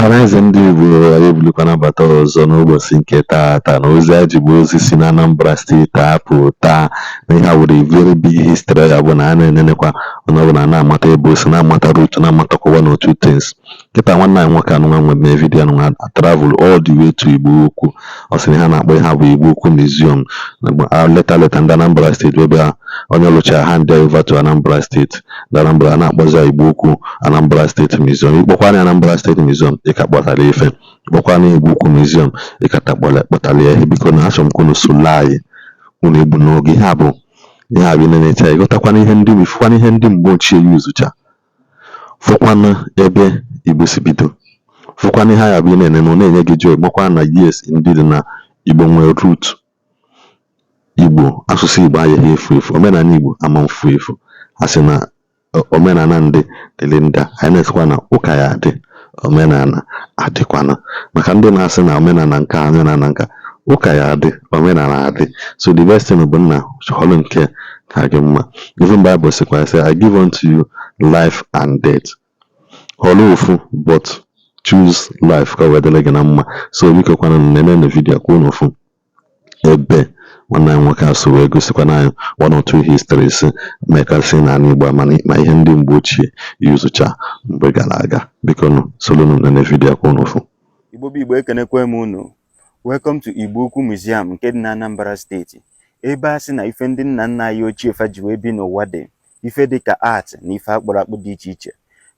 Ọhaneze ndị Igbo, anyị ebulikwana bata ọzọ n'ụbọchị nke taata na ozi anyị ji bụ ozi si na Anambra Steeti apụ taa na ihe a were very big history ya bụ na a na-enenekwa onye ọbụla na-amata ebe o si na-amata root, na-amatakwa one or two things. Kịta nwanne anyị nwoke anụnwa nwe mee video anụnwa travel all the way to Igbo Ukwu. Ọ sị na ihe a na-akpọ ihe a bụ Igbo Ukwu Museum. Leta leta ndị Anambra Steeti ebe a onye lụchara hand over to Anambra Steeti, ndị Anambra na-akpọzi ya Igbo Ukwu Anambra State Museum. Ịkpọkwana ya Anambra State Museum, ị ka kpọtara ife. Kpọkwana ya Igbo Ukwu Museum, ị ka kpọtara ya ihe. Biko na achọrọ m ka unu solo anyị, unu egbu n'oge. Ihe a bụ ihe a bụ ịnenecha, ịghọtakwana ihe ndị ifụkwana ihe ndị mgbe ochie yuzucha, fụkwana ebe Igbo si bido, fụkwana ihe a bụ ị na-ene na ọ na-enye gị joy, makwa na yes, indeed, na Igbo nwere root. Igbo, asụsụ Igbo agaghị efu efu, omenala Igbo ama mfu efu. A sị na omenala ndị dịrị ndị a, anyị na-esikwa na ụka ya adị, omenala adịkwana. Maka ndị na-asị na omenala nke a, omenala nke a, ụka ya adị, omenala adị. So the best thing bụ nna họrọ nke ka gị mma. Even Bible sịkwa sị, "I give unto you life and death." Họrọ ofu, but choose life ka o wee dịrị gị na mma. So biko kwana nene na video ka unu fụ ebe nwanne anyị nwoke a so wee gosikwana anyị one or two histories mekarịsị n'ala Igbo, ma ihe ndị mgbe ochie yuzucha mgbe gara aga. Biko nụ solonu nene video ka unu fụ. Igbo bụ Igbo, ekenekwe m unu. Welcome to Igbo Ukwu Museum nke dị na Anambra Steeti, ebe a sị na ife ndị nna nna anyị ochie fa ji wee bi n'ụwa dị ife dị ka art na ife akpụrụ akpụ dị iche iche.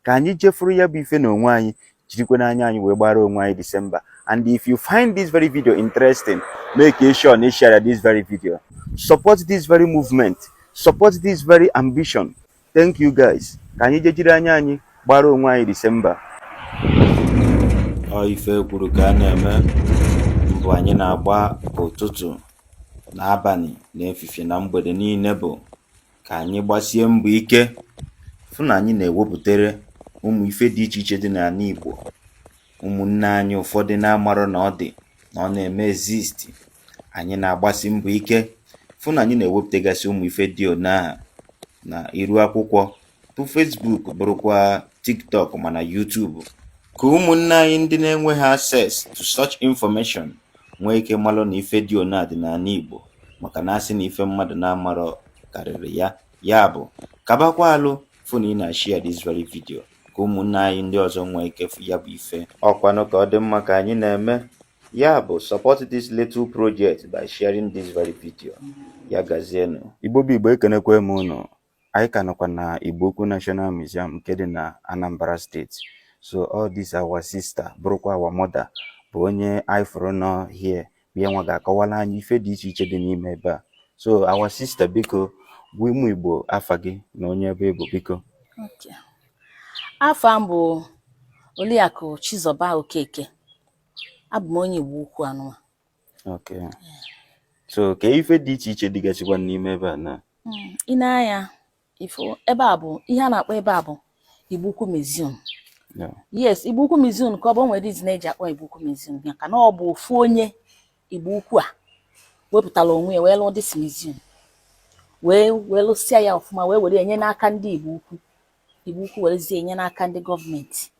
Ka anyị jefuru ya bụ ife n'onwe anyị, jirikwa n'anya anyị wee gbara onwe anyị December. And if you find this very video interesting, make sure na share this very video, support this very movement, support this very ambition. Thank you guys. Ka anyị jee jiri anya anyị gbara onwe anyị December. Ọ ife kwuru ka a na-eme mbụ anyị na-agba ụtụtụ na abalị na efifie na mgbede niile bụ ka anyị gbasie mbọ ike fụ na anyị na-ewepụtere ụmụ ife dị iche iche dị n'ala Igbo. Ụmụnne anyị ụfọdụ na-amarọ na ọ dị na ọ na-eme exist. Anyị na-agbasi mbọ ike fụ na anyị na-ewepụtagasị ụmụ ife dị one na iru akwụkwọ bụ Facebook, bụrụkwa TikTok, mana YouTube, ka ụmụnne anyị ndị na-enweghị access to such information nwee ike malụ na ife dị one dị n'ala Igbo, maka na asị na ife mmadụ na-amarọ karịrị ya. Ya bụ kabakwa alụ fụ na ị na-share this very video ka ụmụnne anyị ndị ọzọ nwee ike fụ ya bụ ife. Ọkwanụ ka ọ dị mma ka anyị na-eme ya bụ support this little project by sharing this very video. Ya gazienụ. Igbo bụ Igbo, ekenekwe m unu. Anyị ka nọkwa na Igbo Ukwu National Museum nke dị na Anambra Steeti. So all this our sister, bụrụkwa our mother, bụ onye anyị fụrụ nọ here, bịa nwa ga-akọwara anyị ife dị iche iche dị n'ime ebe a. So our sister, biko gwa ụmụ Igbo afa gị na onye ebe ị bụ, biko. Okay. Afa m bụ Oliakụ Chizoba Okeke. Abụ m onye Igbo Ukwu anụnwa. Okay. So ka ife dị iche iche dịgasịkwa n'ime ebe a na? I nee anya ifo ebe a bụ ihe a na-akpọ ebe a bụ Igbo Ukwu Museum. Yes, Igbo Ukwu Museum ka ọ bụ. O nwere reason eji akpọ Igbo Ukwu Museum, maka na ọ bụ ofu onye Igbo Ukwu a wepụtara onwe ya wee lụọ this museum, wee wee lụsịa ya ọfụma, wee were ya nye n'aka ndị Igbo Ukwu. Igbo Ukwu werezie nye n'aka ndị gọọmenti.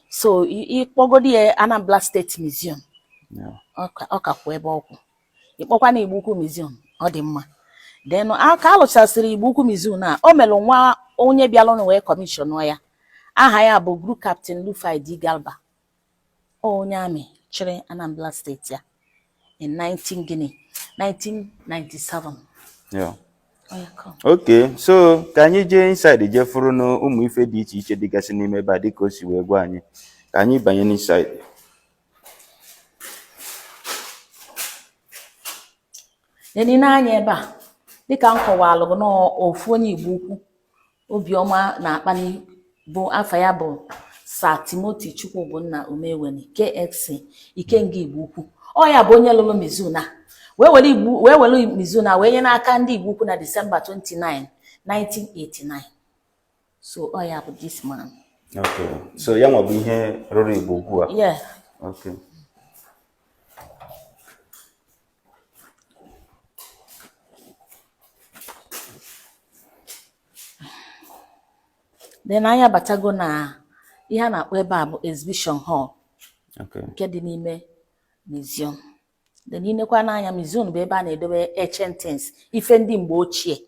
So ịkpọgodi ya Anambra State Museum, ọ ka kwụ ebe ọkwụ. Ịkpọkwa na Igbo Ukwu Museum, ọ dị mma. Then ka a lụchasịrị Igbo Ukwu Museum a, o mere nwa onye bịalụnụ wee commission ya. Aha ya bụ Group Captain Rufai D. Garba, onye amị chịrị Anambra Steeti ya in 19 gịnị 1997. Yeah. Ọ ya ka ọ. Okay, so ka anyị jee inside jee fụrụ na ụmụ ife dị iche iche dịgasị n'ime ebe a, dịka o si wee gwa anyị. Ka anyị banye n'inside. Then i nee anya ebe a, dịka m kọwalụ gị na ofu onye Igbo Ukwu obiọma na-akpali bụ afa ya bụ Sir Timothy Chukwubunna Omeweni KXC Ikenga Igbo Ukwu. Ọ ya bụ onye lụrụ museum a, wee were Igbo wee were museum a wee nye n'aka ndị Igbo Ukwu na December 29, 1989. So ọ ya bụ this man. Okay. So ya nwa bụ ihe rụrụ Igbo Ukwu a. Yeah. Okay. Then anyị abatago na ihe a na-akpọ ebe a bụ exhibition hall. Nke dị n'ime museum. Then i nekwa n'anya, museum bụ ebe a na-edobe ancient things, ife ndị mgbe ochie.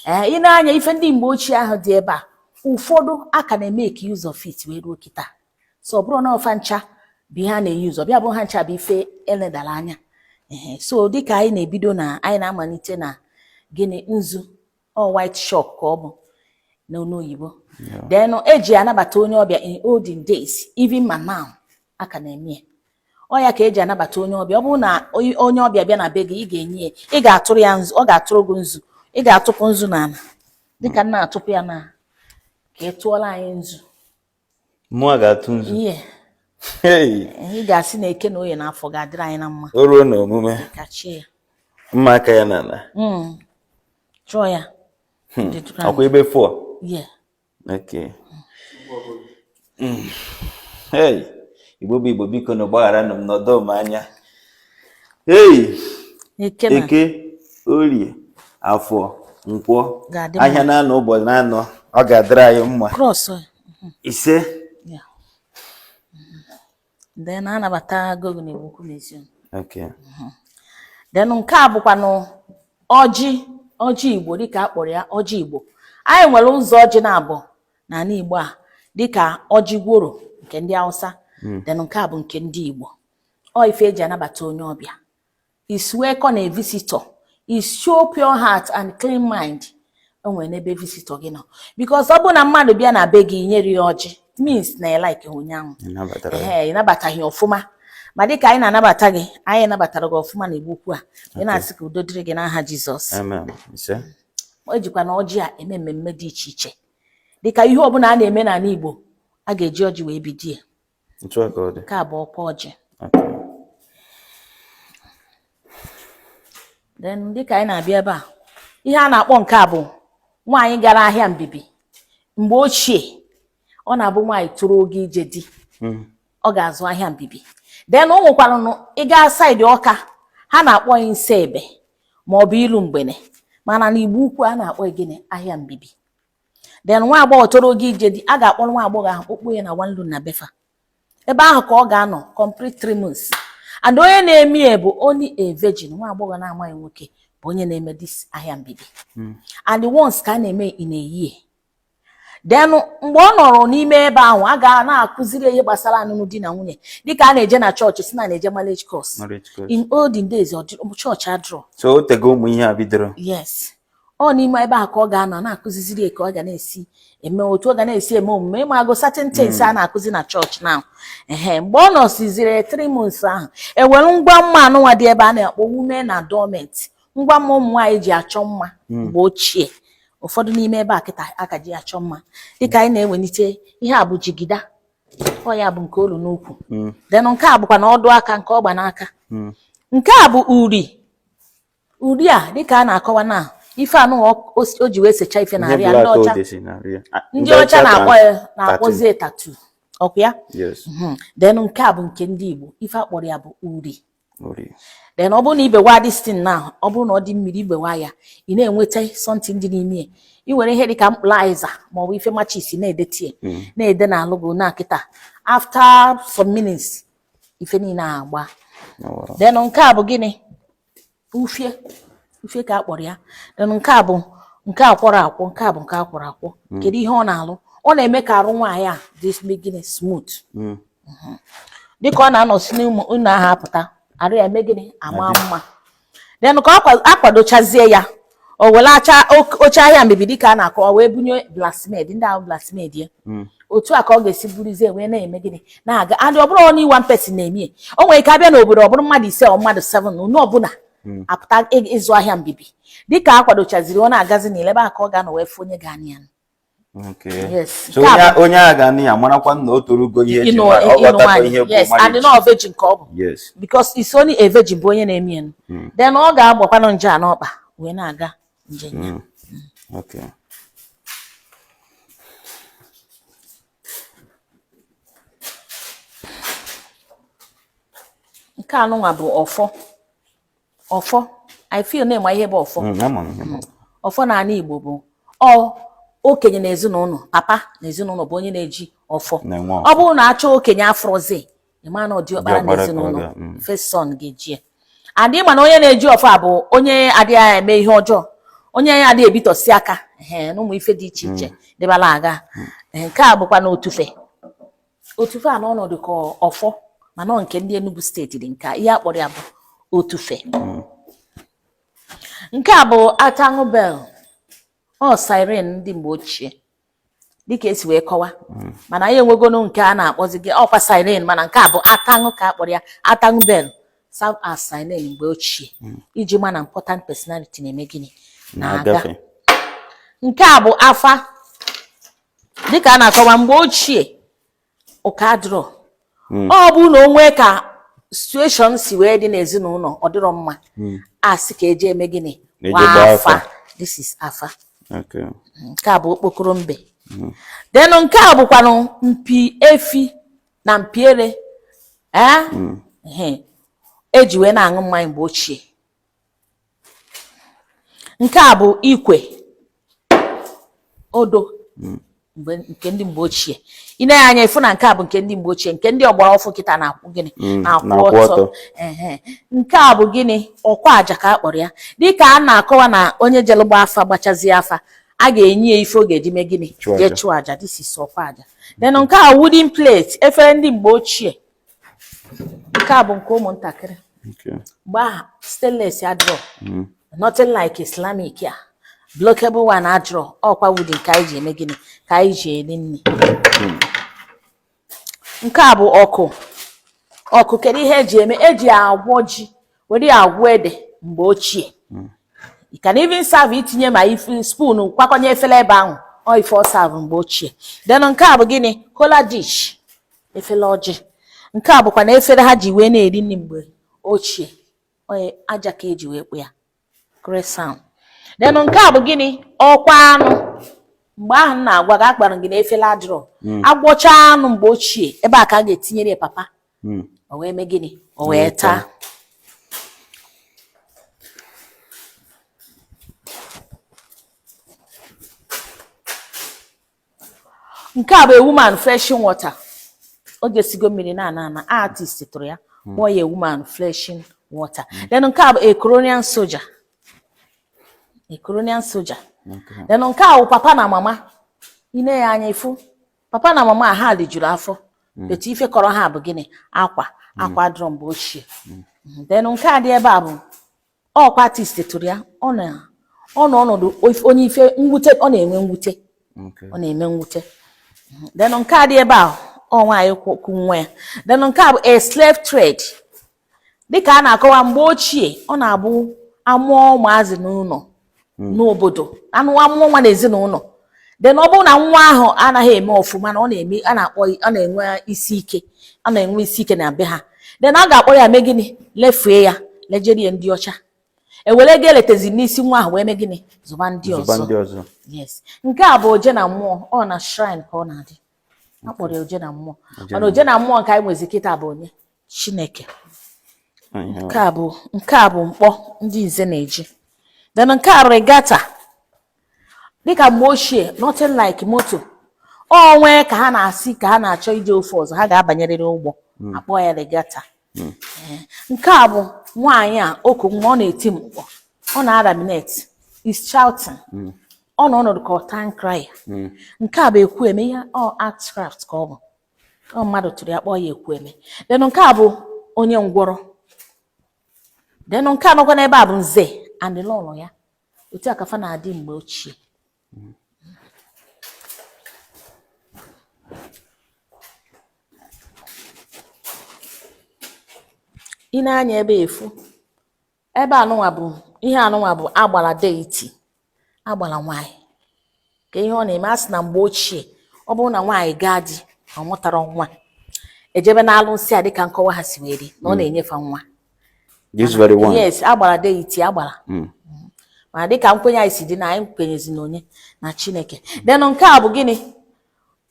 Ee, i nee anya, ife ndị mgbe ochie ahụ dị ebe a, ụfọdụ a ka na-emake use of it wee ruo kịta. So ọ bụrụ na ọ fa ncha bụ ihe a na-euse, ọ bịa bụ ha ncha bụ ife eledara anya. Ehe, so dịka anyị na-ebido na anyị na-amalite na gịnị, nzu ọ white chalk ka ọ bụ n'ọnụ oyibo. Then eji anabata onye ọbịa in olden days, even ma now a ka na-eme ya. Ọ ya ka eji anabata onye ọbịa. Ọ bụrụ na onye ọbịa bịa na be gị, ị ga-enye ya, ị ga-atụrụ ya nzu, ọ ga-atụrụ gị nzu, ị ga-atụpụ nzu n'ala dịka m na-atụpụ ya na ka ị tụọla anyị nzu. Mụa ga-atụ nzu? Ihe. Hey! Ị ga-asị na Eke na Oye na Afọ ga-adịrị anyị na mma. O ruo n'omume. Kachie ya. Mma aka ya n'ala. Chụọ ya. The ground. Ọkwa ebe 4? Yeah. Okay. Hey, Igbo bụ Igbo, biko na gbaghara nụ m nọdụ m anya. Hey! Eke na Eke, Orie, Afọ, Nkwọ, Ga-adị ahịa na-anọ ụbọchị na-anọ, ọ ga-adịrị anyị mma. Cross. Ise. Yeah. Then anabata gogo na Igbo Ukwu Museum. Then nke a bụkwanụ ọjị, ọjị Igbo dịka a kpọrọ ya, ọjị Igbo. Anyị nwere ụzọ ọjị na-abụ n'ala Igbo a, dịka ọjị gworo nke ndị Hausa. Then nke a bụ nke ndị Igbo. Ọ ife eji anabata onye ọbịa. Is welcome a visitor. Is show pure heart and clean mind. O nwere n'ebe visitor gị nọ. Because ọ bụrụ na mmadụ bịa na be gị nyere ya ọjị, it means na ị like onye ahụ. Ị nabatara ya. Ee, ị nabataghị ọfụma. Ma dịka anyị na-anabata gị, anyị nabatara gị ọfụma na Igbo Ukwu a. Ị na-asị ka udo dịrị gị n'aha Jizọs. Amen. Ise. O jikwa na ọjị a eme mmemme dị iche iche. Dịka ihe ọbụla a na-eme n'ala Igbo, a ga-eji ọjị wee bido ya. Otu a ka ọ dị. Nke a bụ ọkwa ọjị. Then dịka anyị na-abịa ebe a, ihe a na-akpọ nke a bụ nwaanyị gara ahịa mbibi. Mgbe ochie, ọ na-abụ nwaanyị tụrụ oge ije di, ọ ga-azụ ahịa mbibi. Then o nwekwara nụ ịga side Ọka, ha na-akpọ ya nse ebe ma ọ bụ ilu mgbene, mana n'Igbo Ukwu a na-akpọ ya gịnị? Ahịa mbibi. Then nwa agbọghọ toro oge ije di, a ga-akpọrọ nwa agbọghọ ahụ kpokpo ya na one room na befa ebe ahụ ka ọ ga-anọ complete 3 months. And onye na-eme ya bụ only a virgin, nwa agbọghọ na-amaghị nwoke bụ onye na-eme this ahịa mbibi. And the ones ka a na-eme in a year. Then mgbe ọ nọrọ n'ime ebe ahụ, a ga na-akụziri ihe gbasara alụmdi di na nwunye, dịka a na-eje na chọọchị si na na-eje marriage course. Marriage course. In olden days, chọọchị adịrọ. So o tego ụmụ ihe a bidoro. Yes, ọ n'ime ebe ahụ ka ọ ga-anọ na-akụziziri ya ka ọ ga na-esi eme, otu ọ ga na-esi eme omume, ịma agụ certain things a na-akụzi na chọọchị now. Ehe, mgbe ọ nọsiziri 3 months ahụ, ewere ngwa mma anụnwa dị ebe a na-akpọ women adornment, ngwa mma ụmụ nwaanyị ji achọ mma mgbe ochie. Ụfọdụ n'ime ebe a kịta aka ji achọ mma, dịka anyị na-ewelite ihe a bụ jigida, ọ ya bụ nke olu n'ukwu. Then nke a bụkwa na ọdụ aka nke ọgba n'aka. Nke a bụ uri. Uri a, dịka a na-akọwa na ife anụ o ji wee secha ife Ihe na-arịa ndị black ọcha ode si na-arịa. Ah, ndị ọcha na-akpọ ya, na-akpọzi tattoo, ọkwa ya? Yes. Then nke a bụ nke ndị Igbo, ife akpọrọ ya bụ uri. Uri. Then ọ bụrụ na ibewa this thing na ọ bụrụ na ọ dị mmiri, igbewa ya, ị na-enweta something dị n'ime ya. Ị nwere ihe dịka mkpụrụ aịza maọbụ ife matches na-edetie na-ede n'alụ gị na kịta, after some minutes ife niile agba. Oh, wow. Then nke a bụ gịnị? Ufie. Ufie ka a kpọrọ ya. Then nke a bụ nke a kwọrọ akwọ, nke a bụ nke a kwọrọ akwọ. Kedu ihe ọ na-alụ? Ọ na-eme ka arụ nwaanyị a dị gịnị? Smooth. Dịka ọ na-anọsi n'ụmụ ụlọ ahụ apụta, arụ ya eme gịnị? Ama mma. Then ka ọ akwadochazie ya, o were acha oche ahịa mbibi dịka a na-akọ, wee bunye bridesmaid, ndị ahụ bridesmaid ya. Otu a ka ọ ga-esi buruzie wee na-eme gịnị? Na-aga. And ọ bụrụ only one person na-eme ya, o nwere ike abịa n'obodo, ọ bụrụ mmadụ 5 ọ mmadụ 7, onye ọbụla apụta ịzụ ahịa mbibi. Dịka a kwadochaziri, ọ na-agazi n'ile ebe a ka ọ ga-anọ wee fụ onye ga-anị ya. Yes. So Nke a onye a ga-anụ ya marakwa na o torugo ihe eji ịnụ ọ ịnụ ghọtago nwaanyị. ihe bụ Yes, and marriage. not virgin ka ọ bụ. Because it's only a virgin bụ onye na-eme ya. Then ọ ga-agbakwanụ nje a n'ọkpa wee na-aga njem ya. Nke anụnwa bụ ọfọ. Ọfọ, I feel na-ema ihe bụ ọfọ. Ama m ihe bụ. Ọfọ n'ala Igbo bụ ọ okenye na ezinụlọ, papa na ezinụlọ bụ onye na-eji ọfọ. Na-enwe Ọ bụrụ na achọ okenye afrozi Ị ma na ọ diọkpara Diọkpara ka ọ n'ezinụlọ, ga. first son ga-eji ya. And ị ma na onye na-eji ọfọ a bụ onye adịghị eme ihe ọjọọ, onye ya adịghị ebitọsi aka, ehe, na ụmụ ife dị iche iche dịbala aga. Ee, nke a bụkwa na otufe. Otufe a n'ọnọdụ ka ọfọ, mana ọ nke ndị Enugu steeti dị. Nke a, ihe a kpọrọ ya bụ otufe. Nke a bụ atanụ bell, ọ siren ndị mgbe ochie dịka esi wee kọwa, mana anyị enwegonu nke a na-akpọzi gị ọkwa siren, mana nke a bụ atanụ ka a kpọrọ ya. Atanụ bell serve as siren mgbe ochie iji ma na important personality na-eme gịnị? Na-aga. Na-agafe. Nke a bụ afa. Dịka a na-akọwa, mgbe ochie ụka adịrọ, ọ bụ na o nwee ka situation si wee dị n'ezinụlọ, ọ dịrọ mma, a sị ka eje eme gịnị? Eje gbaa gbaa afa. afa. This is afa. Nke a bụ okpokoro mbe. Then nke a bụkwanụ mpi efi na mpi ere, ee. Ehe, eji wee na-aṅụ mmanya mgbe ochie. Nke a bụ ikwe odo mgbe nke ndị mgbe ochie. Ị na anya ịfụ na nke a bụ nke ndị mgbe ochie. Nke ndị ọgbara ọfụ kịta na-akwụ gịnị? Na-akwụ na-akwụ ọtọ. ọtọ. Ehe. Nke a bụ gịnị? Ọkwa aja ka a kpọrọ ya. Dịka a na-akọwa na onye jere gba afa, gbachazie afa, a ga-enye ya ife ọ ga-eji mee gịnị? Chụọ jee aja. chụọ aja. This is ọkwa aja. Then nke a, wooden plate, efere ndị mgbe ochie. Nke a bụ nke ụmụntakịrị. Mgbe ahụ stainless adịrọ, nothing like Islamic a blockable one adịrọ. Ọkwa wooden ka anyị ji eme gịnị? Ka anyị ji eri nri. Nke a bụ ọkụ. Ọkụ, kedu ihe eji eme? Eji agwọ ji, were ya agwọ ede mgbe ochie. You can even serve itinye ma ife spoon kwakọnye efere ebe ahụ. Ọ ife ọ serve mgbe ochie. Then nke a bụ gịnị? Kola dish, efere ọjị. Nke a bụkwa na efere ha ji wee na-eri nri mgbe ochie. Onye aja ka eji wee kpụ ya, crescent. Then nke a bụ gịnị? Ọkwa anụ. Mgbe ahụ m na-agwa gị, akpara gị na efere adịrọ, agwọcha anụ mgbe ochie, ebe a ka a ga-etinyere ya papa, o wee mee gịnị? O wee taa. Nke a bụ a woman fetching water. O jesigo mmiri na ana ana. Artist tụrụ ya, kpọọ ya a woman fetching water. Then nke a bụ a colonial soldier, a colonial soldier. Then nke a bụ papa na mama. Ine ya anya, ifu papa na mama ha lijuru afọ, etu ife kọrọ ha bụ gịnị? Akwa. Akwa adịrọ mgbe ochie. Then nke a dị ebe a bụ ọkwa artist tụrụ ya. Ọ nọ ọnọdụ onye ife mwute, ọ na-enwe mwute. Ọ na-eme mwute. Then nke a dị ebe a, ọ nwaanyị kwụ nwa ya. Then nke a bụ a slave trade. Dịka a na-akọwa, mgbe ochie ọ na-abụ amụọ ụmụazị n'ụlọ, n'obodo, anụ amụọ nwa n'ezinụlọ, then ọ bụrụ na nwa ahụ anaghị eme ọfụma, na ọ na-eme, a na-akpọ, ọ na-enwe isi ike, ọ na-enwe isi ike na be ha, then a ga-akpọ ya mee gịnị? Lefue ya, lejere ya ndị ọcha, ewere ego eletezi n'isi nwa ahụ wee mee gịnị? Zụba ndị Zụba ọzọ. Ndị ọzọ. Yes. Nke a bụ oje na mmụọ. Ọ na shrine ka ọ na-adị. A kpọrọ ya oje na mmụọ, mana oje na mmụọ nke anyị nwezi kịta bụ onye Chineke. Nke a bụ mkpọ ndị nze na-eji. Then nke a, regatta. Dịka mgbe ochie, nothing like moto, ọ nwee ka ha na-asị ka ha na-achọ ije ofe ọzọ, ha ga-abanyerịrị ụgbọ, akpọ ya regatta. Ee. Nke a bụ nwaanyị a oku nwa, ọ na-eti mkpọ, ọ na-araminate, is shouting, ọ nọ ọnọdụ ka ọ town crier. Nke a bụ ekwu eme. Ihe ọ art craft ka ọ bụ, ọ mmadụ tụrụ ya, kpọọ ya ekwu eme. Then nke a bụ onye ngwọrọ. Then nke a nọkwa n'ebe a bụ nze and lọlọ ya. Otu a ka fa na-adị mgbe ochie. Ị na-anya ebe efu ebe anụnwa bụ ihe anụnwa bụ agbara deity, agbara nwaanyị ka ihe ọ na-eme. A sị na mgbe ochie, ọ bụrụ na nwaanyị gaa di, ọ mụtara nwa, ejebe n'alụnsị a, dịka nkọwa ha si wee dị, na ọ na-enyefe nwa. This very one. Yes, agbara deity, agbara. Mana dịka nkwenye anyị si dị, na anyị kwenyezi na onye na Chineke. Then nke a bụ gịnị?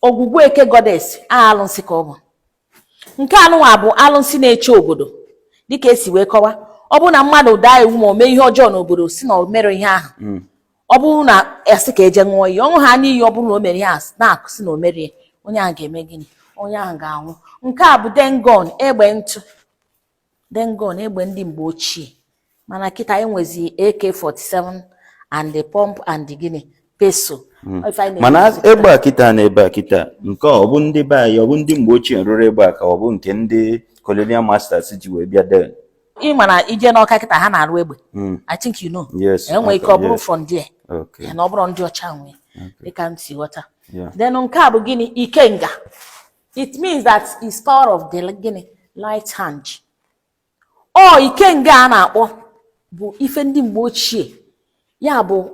Ogwugwu eke goddess, a alụnsị ka ọ bụ. Nke anụnwa bụ alụnsị na-eche obodo. Dịka esi wee kọwa, ọ bụrụ na mmadụ daa iwu ma o mee ihe ọjọọ n'obodo, si na o mere ihe ahụ, ọ bụrụ na esi ka eje ṅụọ iyi, ọṅụ ha n'iyi, ọ bụrụ na o mere ihe ahụ, na-akụ si na o merie, onye ahụ ga-eme gịnị? Onye ahụ ga-anwụ. Nke a bụ dane gun, egbe ntụ, dane gun, egbe ndị mgbe ochie, mana kịta anyị nwezi AK-47 and the pump and the gịnị, pistol. Ife anyị Mana na-eguzi. Egbe a kịta na ebe a kịta, nke a, ọ bụ ndị be anyị, ọ bụ ndị mgbe ochie rụrụ egbe a, ka ọ bụ nke ndị colonial masters ji wee bịa den? Ị ma na ije n'Ọka kịta, ha na-arụ egbe. I think you know. Yes. Enwere ike ọ bụrụ from there. Na ọ bụrụ ndị ọcha nwe, dịka m si ghọta. Then nke a bụ gịnị? Ikenga. It means that is power of the gịnị, light hand. Ọ ikenga a na-akpọ bụ ife ndị mgbe ochie, ya bụ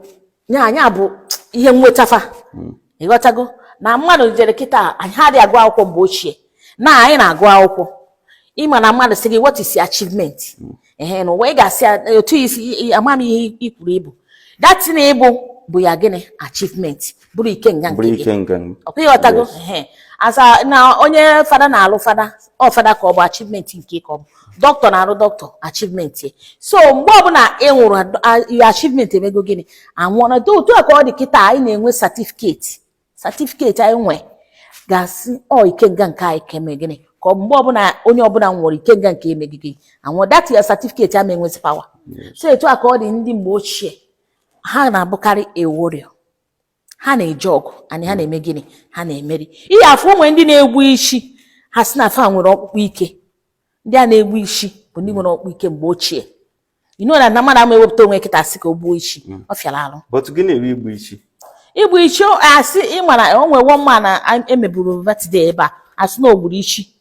ya bụ ihe nwetafa. Ịghọtago na mmadụ jere kịta, anyị adịghị agụ akwụkwọ mgbe ochie na anyị na-agụ akwụkwọ. Ịma na mmadụ sị gị, "What is your achievement?" Ehe, n'ụwa ị ga-asị ya otu isi amamihe i kwuru ịbụ datin ịbụ bụ ya gịnị, achievement, bụrụ ikenga nke Bụrụ gị. Ikenga. Ọkwa ịghọtago? Yes. Ehe, asa na onye fada na-alụ fada, ọ fada ka ọ bụ, achievement nke ka ọ bụ. Dọkịta na-arụ dọkịta, achievement ya. So mgbe ọbụla ị nwụrụ, your achievement emego gịnị? Anwụọ. Na otu a ka ọ dị kịta, anyị na-enwe certificate. Certificate anyị nwe ga-asị ọ ikenga nke anyị ka eme gịnị, ka ọ bụ mgbe ọbụla onye ọbụla nwụrụ, ikenga nke emeghị gị anwụọ, that your certificate ama enwezi power. So etu a ka ọ dị ndị mgbe ochie. Ha na-abụkarị a warrior, ha na-eje ọgụ and ha na-eme gịnị? Ha na-emeri. Ihe afọ onwe ndị na-egbu isi, ha si na fa nwere ọkpụkpụ ike. Ndị a na-egbu isi bụ ndị nwere ọkpụkpụ ike mgbe ochie. You know na mmadụ ama ewepụta onwe kịta sị ka o gbuo isi, ọ fịara arụ. But gịnị bụ igbu ichi? Igbu ichi, asị ịmara o nwere one man na emeburu birthday ebe a, asị na o gburu ichi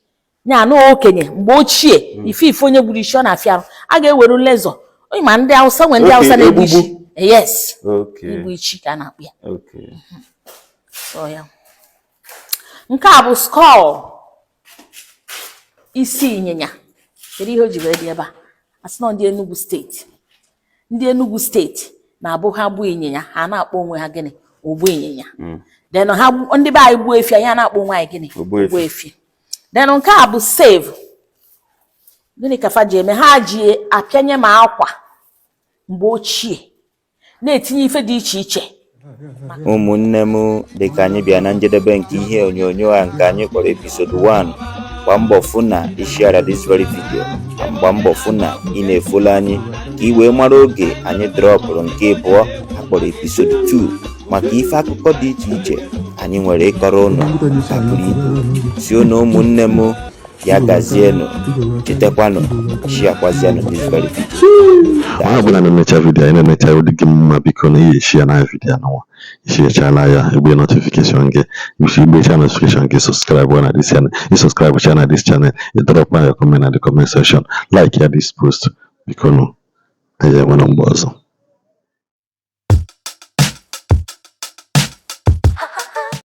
ya na okenye mgbe ochie. Ife ife onye gburu ichi, ọ na-afịa arụ, a ga-ewere razor. Ma ndị Awụsa nwere ndị Awụsa na-egbu ichi. Yes. Igbu ichi ka a na-akpụ ya. So ya, nke a bụ skull, isi ịnyịnya. Kedu ihe o ji wee dị ebe a? Asị na ndị Enugu Steeti, ndị Enugu Steeti na-abụ ha gbuo ịnyịnya, ha na-akpọ onwe ha gịnị? Ogbu ịnyịnya. Then ha ndị be anyị gbuo efi, anyị na-akpọ onwe anyị gịnị? Ogbu efi. Ogbu efi. Then nke a bụ sieve. Gịnị ka fa ji eme? Ha ji apịanye ma akwa mgbe ochie, na-etinye ife dị iche iche. Ụmụnne m, dịka anyị bịa na njedebe nke ihe onyonyo a nke anyị kpọrọ episode 1, gbaa mbọ fụ na ị share this very video. Gbaa mbọ fụ na ị na-efollow anyị ka ị wee mara oge anyị dropụrụ nke abụọ akpọrọ episode 2, maka ife akụkọ dị iche iche anyị nwere ịkọrọ ụnụ kakụrụ ibu si ụnụ. Ụmụnne m, ya gazienụ. Chetakwanụ, sharekwazienụ this very video. Onye ọbụla na-emecha video anyị na-emecha ụdị gị mma, biko na ihe share na video anụnwa. Isharechala ya, egbe notification gị. Isi igbecha notification gị, subscribe na this channel. Ị subscribe cha na this channel, ị drop your comment na the comment section, like ya this post. Biko nụ, anyị enwere mgbe ọzọ.